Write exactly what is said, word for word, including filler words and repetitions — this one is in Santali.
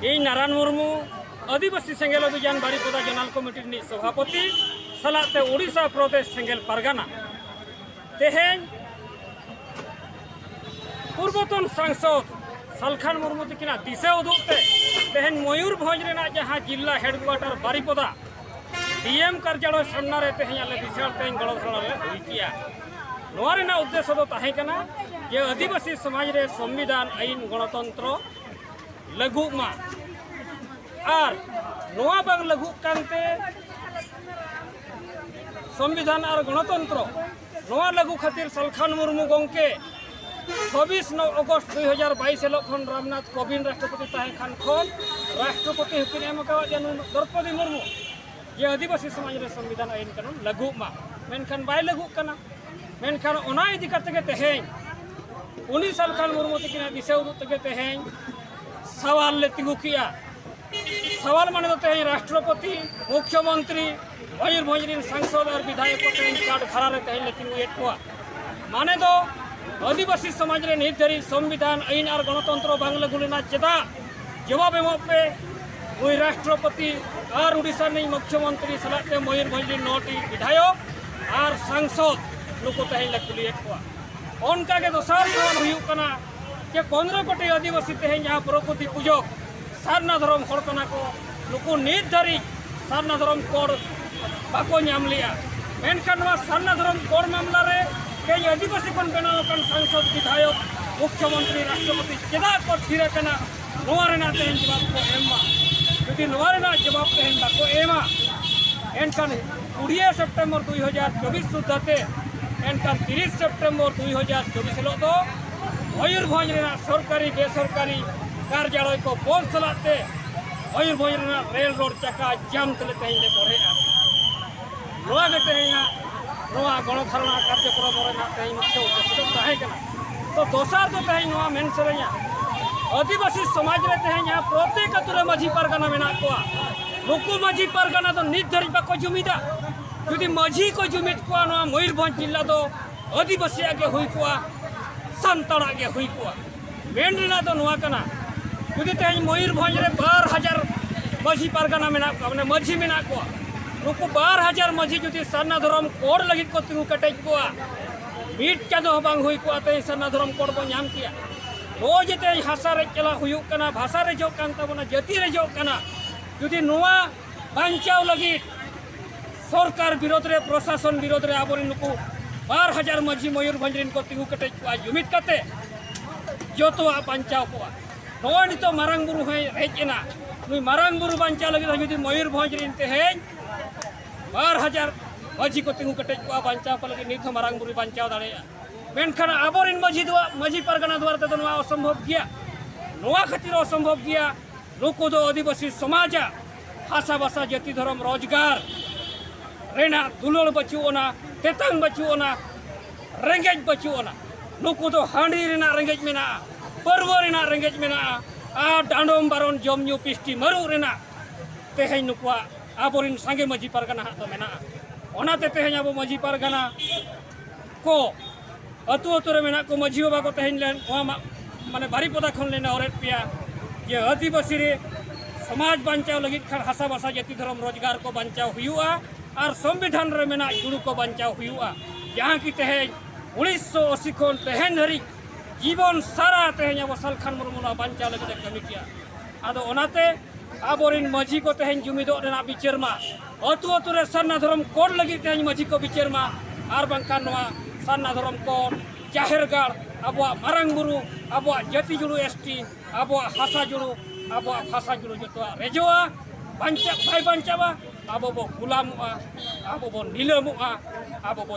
ᱤᱧ ᱱᱟᱨᱟᱱ ᱢᱩᱨᱢᱩ, ᱟᱹᱫᱤᱵᱟᱹᱥᱤ ᱥᱮᱸᱜᱮᱞ ᱚᱵᱷᱤᱡᱟᱱ ᱵᱟᱨᱤᱯᱚᱫᱟ ᱡᱚᱱᱟᱞ ᱠᱚᱢᱤᱴᱤ ᱨᱤᱱᱤᱡ ᱥᱚᱵᱷᱟᱯᱚᱛᱤ ᱥᱟᱞᱟᱜ ᱛᱮ ᱳᱰᱤᱥᱟ ᱯᱨᱚᱫᱮᱥ ᱥᱮᱸᱜᱮᱞ ᱯᱟᱨᱜᱟᱱᱟ᱾ ᱛᱮᱦᱮᱧ ᱯᱩᱨᱵᱚᱛᱚᱱ ᱥᱟᱝᱥᱚᱫᱽ ᱥᱟᱞᱠᱷᱟᱱ ᱢᱩᱨᱢᱩ ᱛᱤᱠᱤᱱᱟᱜ ᱫᱤᱥᱟᱹ ᱩᱫᱩᱜ ᱛᱮ ᱛᱮᱦᱮᱧ ᱢᱚᱭᱩᱨᱵᱷᱚᱸᱡᱽ ᱨᱮᱱᱟᱜ ᱡᱟᱦᱟᱸ ᱡᱤᱞᱟ ᱦᱮᱰᱠᱩᱣᱟᱴᱟᱨ ᱵᱟᱨᱤᱯᱚᱫᱟ ᱰᱤ ᱮᱢ ᱠᱟᱨᱡᱟᱞᱚᱭ ᱥᱟᱢᱱᱟ ᱨᱮ ᱛᱮᱦᱮᱧ ᱟᱞᱮ ᱵᱤᱥᱟᱞ ᱛᱮᱦᱮᱧ ᱜᱚᱲᱚ ᱫᱷᱚᱨᱚᱱᱟ ᱞᱮ ᱦᱩᱭ ᱠᱮᱜᱼᱟ᱾ ᱱᱚᱣᱟ ᱨᱮᱱᱟᱜ ᱩᱫᱽᱫᱮᱥᱥᱚ ᱫᱚ ᱛᱟᱦᱮᱸ ᱠᱟᱱᱟ ᱡᱮ ᱟᱹᱫᱤᱵᱟᱹᱥᱤ ᱥᱚᱢᱟᱡᱽ ᱨᱮ ᱥᱚᱝᱵᱤᱫᱷᱟᱱ, ᱟᱹᱭᱤᱱ, ᱜᱚᱬᱚᱛᱚᱱᱛᱨᱚ ᱞᱟᱹᱜᱩᱜ ᱢᱟ᱾ ᱟᱨ ᱱᱚᱣᱟ ᱵᱟᱝ ᱞᱟᱹᱜᱩᱜ ᱠᱟᱱᱛᱮ ᱥᱚᱝᱵᱤᱫᱷᱟᱱ ᱟᱨ ᱜᱚᱬᱚᱛᱚᱱᱛᱨᱚ ᱱᱚᱣᱟ ᱞᱟᱹᱜᱩ ᱠᱷᱟᱹᱛᱤᱨ ᱥᱟᱞᱠᱷᱟᱱ ᱢᱩᱨᱢᱩ ᱜᱚᱢᱠᱮ ᱪᱷᱚᱵᱵᱤᱥ ᱱᱚ ᱚᱜᱚᱥᱴ ᱫᱩᱭ ᱦᱟᱡᱟᱨ ᱵᱟᱭᱤᱥ ᱦᱤᱞᱳᱜ ᱠᱷᱚᱱ ᱨᱟᱢᱱᱟᱛᱷ ᱠᱳᱵᱤᱱᱫ ᱨᱟᱥᱴᱨᱚᱯᱚᱛᱤ ᱛᱟᱦᱮᱸ ᱠᱷᱟᱱ ᱠᱷᱚᱱ ᱨᱟᱥᱴᱨᱚᱯᱚᱛᱤ ᱦᱚᱸᱠᱤᱱ ᱮᱢ ᱟᱠᱟᱣᱟᱫ ᱡᱮ ᱱᱩᱭ ᱫᱨᱚᱯᱚᱫᱤ ᱢᱩᱨᱢᱩ ᱡᱮ ᱟᱹᱫᱤᱵᱟᱹᱥᱤ ᱥᱚᱢᱟᱡᱽ ᱨᱮ ᱥᱚᱝᱵᱤᱫᱷᱟᱱ ᱟᱹᱭᱤᱱ ᱠᱟᱹᱱᱩᱱ ᱞᱟᱹᱜᱩᱜ ᱢᱟ, ᱢᱮᱱᱠᱷᱟᱱ ᱵᱟᱭ ᱞᱟᱹᱜᱩᱜ ᱠᱟᱱᱟ᱾ ᱢᱮᱱᱠᱷᱟᱱ ᱚᱱᱟ ᱤᱫᱤ ᱠᱟᱛᱮ ᱜᱮ ᱛᱮᱦᱮᱧ ᱩᱱᱤ ᱥᱟᱞᱠᱷᱟᱱ ᱢᱩᱨᱢᱩ ᱛᱟᱹᱠᱤᱱᱟᱜ ᱫᱤᱥᱟᱹ ᱩᱫᱩᱜ ᱛᱮᱜᱮ ᱛᱮᱦᱮᱧ ᱥᱟᱣᱟᱞ ᱞᱮ ᱛᱤᱸᱜᱩ ᱠᱮᱜᱼᱟ᱾ ᱥᱟᱣᱟᱞ ᱢᱟᱱᱮ ᱫᱚ ᱛᱮᱦᱮᱧ ᱨᱟᱥᱴᱨᱚᱯᱚᱛᱤ, ᱢᱩᱠᱷᱭᱚᱢᱚᱱᱛᱨᱤ, ᱢᱚᱭᱩᱨᱵᱷᱚᱸᱡᱽ ᱨᱮᱱ ᱥᱟᱝᱥᱚᱫᱽ ᱟᱨ ᱵᱤᱫᱷᱟᱭᱚᱠ ᱠᱚ ᱛᱮᱦᱮᱧ ᱠᱟᱴ ᱜᱷᱟᱨᱟ ᱨᱮ ᱛᱮᱦᱮᱧ ᱞᱮ ᱛᱤᱸᱜᱩᱭᱮᱫ ᱠᱚᱣᱟ᱾ ᱢᱟᱱᱮ ᱫᱚ ᱟᱹᱫᱤᱵᱟᱹᱥᱤ ᱥᱚᱢᱟᱡᱽ ᱨᱮ ᱱᱤᱛ ᱫᱷᱟᱹᱨᱤᱡ ᱥᱚᱝᱵᱤᱫᱷᱟᱱ, ᱟᱹᱭᱤᱱ ᱟᱨ ᱜᱚᱬᱚᱛᱚᱱᱛᱨᱚ ᱵᱟᱝ ᱞᱟᱹᱜᱩ ᱞᱮᱱᱟ ᱪᱮᱫᱟᱜ? ᱡᱚᱵᱟᱵ ᱮᱢᱚᱜ ᱯᱮ᱾ ᱱᱩᱭ ᱨᱟᱥᱴᱨᱚᱯᱚᱛᱤ ᱟᱨ ᱩᱰᱤᱥᱟ ᱨᱤᱱᱤᱡ ᱢᱩᱠᱷᱭᱚᱢᱚᱱᱛᱨᱤ ᱥᱟᱞᱟᱜ ᱛᱮ ᱢᱚᱭᱩᱨᱵᱷᱚᱸᱡᱽ ᱨᱤᱱ ᱱᱚᱴᱤ ᱵᱤᱫᱷᱟᱭᱚᱠ ᱟᱨ ᱥᱟᱝᱥᱚᱫᱽ ᱱᱩᱠᱩ ᱛᱮᱦᱮᱧ ᱞᱮ ᱠᱩᱞᱤᱭᱮᱫ ᱠᱚᱣᱟ᱾ ᱚᱱᱠᱟ ᱜᱮ ᱫᱚᱥᱟᱨ ᱥᱟᱣᱟᱞ ᱦᱩᱭᱩᱜ ᱠᱟᱱᱟ ᱡᱮ ᱯᱚᱱᱨᱚ ᱠᱳᱴᱤ ᱟᱹᱫᱤᱵᱟᱹᱥᱤ ᱛᱮᱦᱮᱧ ᱡᱟᱦᱟᱸ ᱯᱨᱚᱠᱨᱤᱛᱤ ᱯᱩᱡᱚᱠ ᱥᱟᱨᱱᱟ ᱫᱷᱚᱨᱚᱢ ᱦᱚᱲ ᱠᱟᱱᱟ ᱠᱚ, ᱱᱩᱠᱩ ᱱᱤᱛ ᱫᱷᱟᱹᱨᱤᱡ ᱥᱟᱨᱱᱟ ᱫᱷᱚᱨᱚᱢ ᱠᱳᱰ ᱵᱟᱠᱚ ᱧᱟᱢ ᱞᱮᱜᱼᱟ᱾ ᱢᱮᱱᱠᱷᱟᱱ ᱱᱚᱣᱟ ᱥᱟᱨᱱᱟ ᱫᱷᱚᱨᱚᱢ ᱠᱳᱰ ᱢᱟᱢᱞᱟ ᱨᱮ ᱛᱮᱦᱮᱧ ᱟᱹᱫᱤᱵᱟᱹᱥᱤ ᱠᱷᱚᱱ ᱵᱮᱱᱟᱣ ᱟᱠᱟᱱ ᱥᱟᱝᱥᱚᱫᱽ, ᱵᱤᱫᱷᱟᱭᱚᱠ, ᱢᱩᱠᱷᱭᱚᱢᱚᱱᱛᱨᱤ, ᱨᱟᱥᱴᱨᱚᱯᱚᱛᱤ ᱪᱮᱫᱟᱜ ᱠᱚ ᱛᱷᱤᱨ ᱟᱠᱟᱱᱟ? ᱱᱚᱣᱟ ᱨᱮᱱᱟᱜ ᱛᱮᱦᱮᱧ ᱡᱚᱵᱟᱵ ᱠᱚ ᱮᱢ ᱢᱟ᱾ ᱡᱩᱫᱤ ᱱᱚᱣᱟ ᱨᱮᱱᱟᱜ ᱡᱚᱵᱟᱵ ᱛᱮᱦᱮᱧ ᱵᱟᱠᱚ ᱮᱢᱟ, ᱮᱱᱠᱷᱟᱱ ᱠᱩᱲᱤᱭᱟᱹ ᱥᱮᱯᱴᱮᱢᱵᱚᱨ ᱫᱩᱭ ᱦᱟᱡᱟᱨ ᱪᱚᱵᱵᱤᱥ ᱥᱩᱫᱽᱫᱷᱟ ᱛᱮ, ᱮᱱᱠᱷᱟᱱ ᱛᱤᱨᱤᱥ ᱥᱮᱯᱴᱮᱢᱵᱚᱨ ᱫᱩᱭ ᱦᱟᱡᱟᱨ ᱪᱚᱵᱵᱤᱥ ᱦᱤᱞᱳᱜ ᱫᱚ ᱢᱚᱭᱩᱨᱵᱷᱚᱸᱡᱽ ᱨᱮᱱᱟᱜ ᱥᱚᱨᱠᱟᱨᱤ ᱵᱮᱥᱚᱨᱠᱟᱨᱤ ᱠᱟᱨᱡᱟᱞᱚᱭ ᱠᱚ ᱵᱚᱱᱫ ᱥᱟᱞᱟᱜ ᱛᱮ ᱢᱚᱭᱩᱨᱵᱷᱚᱸᱡᱽ ᱨᱮᱱᱟᱜ ᱨᱮᱞ ᱨᱳᱰ ᱪᱟᱠᱟ ᱡᱟᱢ ᱛᱮᱞᱮ ᱛᱮᱦᱮᱧ ᱞᱮ ᱵᱚᱲᱦᱮᱜᱼᱟ᱾ ᱱᱚᱣᱟ ᱜᱮ ᱛᱮᱦᱮᱧᱟᱜ ᱱᱚᱣᱟ ᱜᱚᱬᱚ ᱫᱷᱟᱨᱚᱱᱟ ᱠᱟᱨᱡᱚᱠᱨᱚᱢ ᱨᱮᱱᱟᱜ ᱛᱮᱦᱮᱧ ᱢᱩᱠᱷᱭᱚ ᱩᱫᱽᱫᱮᱥᱥᱚ ᱫᱚ ᱛᱟᱦᱮᱸ ᱠᱟᱱᱟ᱾ ᱛᱚ ᱫᱚᱥᱟᱨ ᱫᱚ ᱛᱮᱦᱮᱧ ᱱᱚᱣᱟ ᱢᱮᱱ ᱥᱟᱱᱟᱧᱟ, ᱟᱹᱫᱤᱵᱟᱹᱥᱤ ᱥᱚᱢᱟᱡᱽ ᱨᱮ ᱛᱮᱦᱮᱧ ᱡᱟᱦᱟᱸ ᱯᱨᱚᱛᱮᱠ ᱟᱹᱛᱩ ᱨᱮ ᱢᱟᱹᱡᱷᱤ ᱯᱟᱨᱜᱟᱱᱟ ᱢᱮᱱᱟᱜ ᱠᱚᱣᱟ, ᱱᱩᱠᱩ ᱢᱟᱹᱡᱷᱤ ᱯᱟᱨᱜᱟᱱᱟ ᱫᱚ ᱱᱤᱛ ᱫᱷᱟᱹᱨᱤᱡ ᱵᱟᱠᱚ ᱡᱩᱢᱤᱫᱟ᱾ ᱡᱩᱫᱤ ᱢᱟᱹᱡᱷᱤ ᱠᱚ ᱡᱩᱢᱤᱫ ᱠᱚᱣᱟ, ᱱᱚᱣᱟ ᱢᱚᱭᱩᱨᱵᱷᱚᱸᱡᱽ ᱡᱤᱞᱟ ᱫᱚ ᱟᱹᱫᱤᱵᱟᱹᱥᱤᱭᱟᱜ ᱜᱮ ᱦᱩᱭ ᱠᱚᱜᱼᱟ, ᱥᱟᱱᱛᱟᱲᱟᱜ ᱜᱮ ᱦᱩᱭ ᱠᱚᱜᱼᱟ᱾ ᱢᱮᱱ ᱨᱮᱱᱟᱜ ᱫᱚ ᱱᱚᱣᱟ ᱠᱟᱱᱟ, ᱡᱩᱫᱤ ᱛᱮᱦᱮᱧ ᱢᱚᱭᱩᱨᱵᱷᱚᱸᱡᱽ ᱨᱮ ᱵᱟᱨ ᱦᱟᱡᱟᱨ ᱢᱟᱹᱡᱷᱤ ᱯᱟᱨᱜᱟᱱᱟ ᱢᱮᱱᱟᱜ ᱠᱚᱣᱟ, ᱢᱟᱱᱮ ᱢᱟᱹᱡᱷᱤ ᱢᱮᱱᱟᱜ ᱠᱚᱣᱟ, ᱱᱩᱠᱩ ᱵᱟᱨ ᱦᱟᱡᱟᱨ ᱢᱟᱹᱡᱷᱤ ᱡᱩᱫᱤ ᱥᱟᱨᱱᱟ ᱫᱷᱚᱨᱚᱢ ᱠᱳᱰ ᱞᱟᱹᱜᱤᱫ ᱠᱚ ᱛᱤᱸᱜᱩ ᱠᱮᱴᱮᱡ ᱠᱚᱜᱼᱟ, ᱢᱤᱫ ᱪᱟᱸᱫᱚ ᱦᱚᱸ ᱵᱟᱝ ᱦᱩᱭ ᱠᱚᱜᱼᱟ, ᱛᱮᱦᱮᱧ ᱥᱟᱨᱱᱟ ᱫᱷᱚᱨᱚᱢ ᱠᱳᱰ ᱵᱚᱱ ᱧᱟᱢ ᱠᱮᱭᱟ᱾ ᱱᱚᱜᱼᱚᱭ ᱡᱮ ᱛᱮᱦᱮᱧ ᱦᱟᱥᱟ ᱨᱮᱡ ᱪᱟᱞᱟᱜ ᱦᱩᱭᱩᱜ ᱠᱟᱱᱟ, ᱵᱷᱟᱥᱟ ᱨᱮᱡᱚᱜ ᱠᱟᱱ ᱛᱟᱵᱚᱱᱟ, ᱡᱟᱹᱛᱤ ᱨᱮᱡᱚᱜ ᱠᱟᱱᱟ, ᱡᱩᱫᱤ ᱱᱚᱣᱟ ᱵᱟᱧᱪᱟᱣ ᱞᱟᱹᱜᱤᱫ ᱥᱚᱨᱠᱟᱨ ᱵᱤᱨᱳᱫᱷ ᱨᱮ, ᱯᱨᱚᱥᱟᱥᱚᱱ ᱵᱤᱨᱳᱫᱷ ᱨᱮ ᱟᱵᱚᱨᱮᱱ ᱱᱩᱠᱩ ᱵᱟᱨ ᱦᱟᱡᱟᱨ ᱢᱟᱹᱡᱷᱤ ᱢᱚᱭᱩᱨᱵᱷᱚᱸᱡᱽ ᱨᱮᱱ ᱠᱚ ᱛᱤᱸᱜᱩ ᱠᱮᱴᱮᱡ ᱠᱚᱜᱼᱟ, ᱡᱩᱢᱤᱫ ᱠᱟᱛᱮ ᱡᱚᱛᱚᱣᱟᱜ ᱵᱟᱧᱪᱟᱣ ᱠᱚᱜᱼᱟ᱾ ᱱᱚᱜᱼᱚᱭ ᱱᱤᱛᱚᱜ ᱢᱟᱨᱟᱝ ᱵᱩᱨᱩ ᱦᱚᱸᱭ ᱦᱮᱡ ᱮᱱᱟ, ᱱᱩᱭ ᱢᱟᱨᱟᱝ ᱵᱩᱨᱩ ᱵᱟᱧᱪᱟᱣ ᱞᱟᱹᱜᱤᱫ ᱦᱚᱸ ᱡᱩᱫᱤ ᱢᱚᱭᱩᱨᱵᱷᱚᱸᱡᱽ ᱨᱮᱱ ᱛᱮᱦᱮᱧ ᱵᱟᱨ ᱦᱟᱡᱟᱨ ᱢᱟᱹᱡᱷᱤ ᱠᱚ ᱛᱤᱸᱜᱩ ᱠᱮᱴᱮᱡ ᱠᱚᱜᱼᱟ, ᱵᱟᱧᱪᱟᱣ ᱠᱚ ᱞᱟᱹᱜᱤᱫ ᱱᱤᱛ ᱦᱚᱸ ᱢᱟᱨᱟᱝ ᱵᱩᱨᱩᱭ ᱵᱟᱧᱪᱟᱣ ᱫᱟᱲᱮᱭᱟᱜᱼᱟ᱾ ᱢᱮᱱᱠᱷᱟᱱ ᱟᱵᱚᱨᱮᱱ ᱢᱟᱹᱡᱷᱤ ᱫᱚ, ᱢᱟᱹᱡᱷᱤ ᱯᱟᱨᱜᱟᱱᱟ ᱫᱩᱣᱟᱨ ᱛᱮᱫᱚ ᱱᱚᱣᱟ ᱚᱥᱚᱢᱵᱷᱚᱵ ᱜᱮᱭᱟ᱾ ᱱᱚᱣᱟ ᱠᱷᱟᱹᱛᱤᱨ ᱚᱥᱚᱢᱵᱷᱚᱵ ᱜᱮᱭᱟ, ᱱᱩᱠᱩ ᱫᱚ ᱟᱹᱫᱤᱵᱟᱹᱥᱤ ᱥᱚᱢᱟᱡᱟᱜ ᱦᱟᱥᱟ ᱵᱷᱟᱥᱟ ᱡᱟᱹᱛᱤ ᱫᱷᱚᱨᱚᱢ ᱨᱳᱡᱽᱜᱟᱨ ᱨᱮᱱᱟᱜ ᱫᱩᱞᱟᱹᱲ ᱵᱟᱹᱪᱩᱜ ᱟᱱᱟ, ᱛᱮᱛᱟᱝ ᱵᱟᱹᱪᱩᱜ ᱟᱱᱟ, ᱨᱮᱸᱜᱮᱡ ᱵᱟᱹᱪᱩᱜ ᱟᱱᱟ᱾ ᱱᱩᱠᱩ ᱫᱚ ᱦᱟᱺᱰᱤ ᱨᱮᱱᱟᱜ ᱨᱮᱸᱜᱮᱡ ᱢᱮᱱᱟᱜᱼᱟ, ᱯᱟᱹᱨᱣᱟᱹ ᱨᱮᱱᱟᱜ ᱨᱮᱸᱜᱮᱡ ᱢᱮᱱᱟᱜᱼᱟ, ᱟᱨ ᱰᱟᱸᱰᱚᱢ ᱵᱟᱨᱚᱱ ᱡᱚᱢ ᱧᱩ ᱯᱤᱥᱴᱤ ᱢᱟᱹᱨᱩᱜ ᱨᱮᱱᱟᱜ ᱛᱮᱦᱮᱧ ᱱᱩᱠᱩᱣᱟᱜ, ᱟᱵᱚᱨᱮᱱ ᱥᱟᱸᱜᱮ ᱢᱟᱹᱡᱷᱤ ᱯᱟᱨᱜᱟᱱᱟ ᱦᱟᱸᱜ ᱫᱚ ᱢᱮᱱᱟᱜᱼᱟ᱾ ᱚᱱᱟᱛᱮ ᱛᱮᱦᱮᱧ ᱟᱵᱚ ᱢᱟᱹᱡᱷᱤ ᱯᱟᱨᱜᱟᱱᱟ ᱠᱚ ᱟᱹᱛᱩ ᱟᱹᱛᱩ ᱨᱮ ᱢᱮᱱᱟᱜ ᱠᱚ ᱢᱟᱹᱡᱷᱤ ᱵᱟᱵᱟ ᱠᱚ ᱛᱮᱦᱮᱧ ᱞᱮ ᱱᱚᱣᱟ ᱢᱟ-, ᱢᱟᱱᱮ ᱵᱟᱨᱤᱯᱚᱫᱟ ᱠᱷᱚᱱ ᱞᱮ ᱱᱮᱦᱚᱨᱮᱫ ᱯᱮᱭᱟ ᱡᱮ ᱟᱹᱫᱤᱵᱟᱹᱥᱤ ᱨᱮ ᱥᱚᱢᱟᱡᱽ ᱵᱟᱧᱪᱟᱣ ᱞᱟᱹᱜᱤᱫ ᱠᱷᱟᱱ ᱦᱟᱥᱟ ᱵᱷᱟᱥᱟ ᱡᱟᱹᱛᱤ ᱫᱷᱚᱨᱚᱢ ᱨᱳᱡᱽᱜᱟᱨ ᱠᱚ ᱵᱟᱧᱪᱟᱣ ᱦᱩᱭᱩᱜᱼᱟ ᱟᱨ ᱥᱚᱝᱵᱤᱫᱷᱟᱱ ᱨᱮ ᱢᱮᱱᱟᱜ ᱡᱩᱲᱩ ᱠᱚ ᱵᱟᱧᱪᱟᱣ ᱦᱩᱭᱩᱜᱼᱟ, ᱡᱟᱦᱟᱸ ᱠᱤ ᱛᱮᱦᱮᱧ ᱩᱱᱤᱥᱥᱚ ᱟᱥᱤ ᱠᱷᱚᱱ ᱛᱮᱦᱮᱧ ᱫᱷᱟᱹᱨᱤᱡ ᱡᱤᱵᱚᱱ ᱥᱟᱨᱟ ᱛᱮᱦᱮᱧ ᱟᱵᱚ ᱥᱟᱞᱠᱷᱟᱱ ᱢᱩᱨᱢᱩ ᱱᱚᱣᱟ ᱵᱟᱧᱪᱟᱣ ᱞᱟᱹᱜᱤᱫ ᱮ ᱠᱟᱹᱢᱤ ᱠᱮᱜᱼᱟ᱾ ᱟᱫᱚ ᱚᱱᱟᱛᱮ ᱟᱵᱚᱨᱮᱱ ᱢᱟᱹᱡᱷᱤ ᱠᱚ ᱛᱮᱦᱮᱧ ᱡᱩᱢᱤᱫᱚᱜ ᱨᱮᱱᱟᱜ ᱵᱤᱪᱟᱹᱨ ᱢᱟ, ᱟᱹᱛᱩ ᱟᱹᱛᱩ ᱨᱮ ᱥᱟᱨᱱᱟ ᱫᱷᱚᱨᱚᱢ ᱠᱳᱰ ᱞᱟᱹᱜᱤᱫ ᱛᱮᱦᱮᱧ ᱢᱟᱹᱡᱷᱤ ᱠᱚ ᱵᱤᱪᱟᱹᱨ ᱢᱟ, ᱟᱨ ᱵᱟᱝᱠᱷᱟᱱ ᱱᱚᱣᱟ ᱥᱟᱨᱱᱟ ᱫᱷᱚᱨᱚᱢ ᱠᱳᱰ, ᱡᱟᱦᱮᱨ ᱜᱟᱲ, ᱟᱵᱚᱣᱟᱜ ᱢᱟᱨᱟᱝ ᱵᱩᱨᱩ, ᱟᱵᱚᱣᱟᱜ ᱡᱟᱹᱛᱤ ᱡᱩᱲᱩ ᱮᱥ ᱴᱤ, ᱟᱵᱚᱣᱟᱜ ᱦᱟᱥᱟ ᱡᱩᱲᱩ, ᱟᱵᱚᱣᱟᱜ ᱵᱷᱟᱥᱟ ᱡᱩᱲᱩ ᱡᱚᱛᱚᱣᱟᱜ ᱨᱮᱡᱚᱜᱼᱟ, ᱵᱟᱧᱪᱟᱜ ᱵᱟᱭ ᱵᱟᱧᱪᱟᱜᱼᱟ, ᱟᱵᱚ ᱵᱚ ᱜᱩᱞᱟᱢᱚᱜᱼᱟ, ᱟᱵᱚ ᱵᱚ ᱱᱤᱞᱟᱹᱢᱚᱜᱼᱟ, ᱟᱵᱚ ᱵᱚ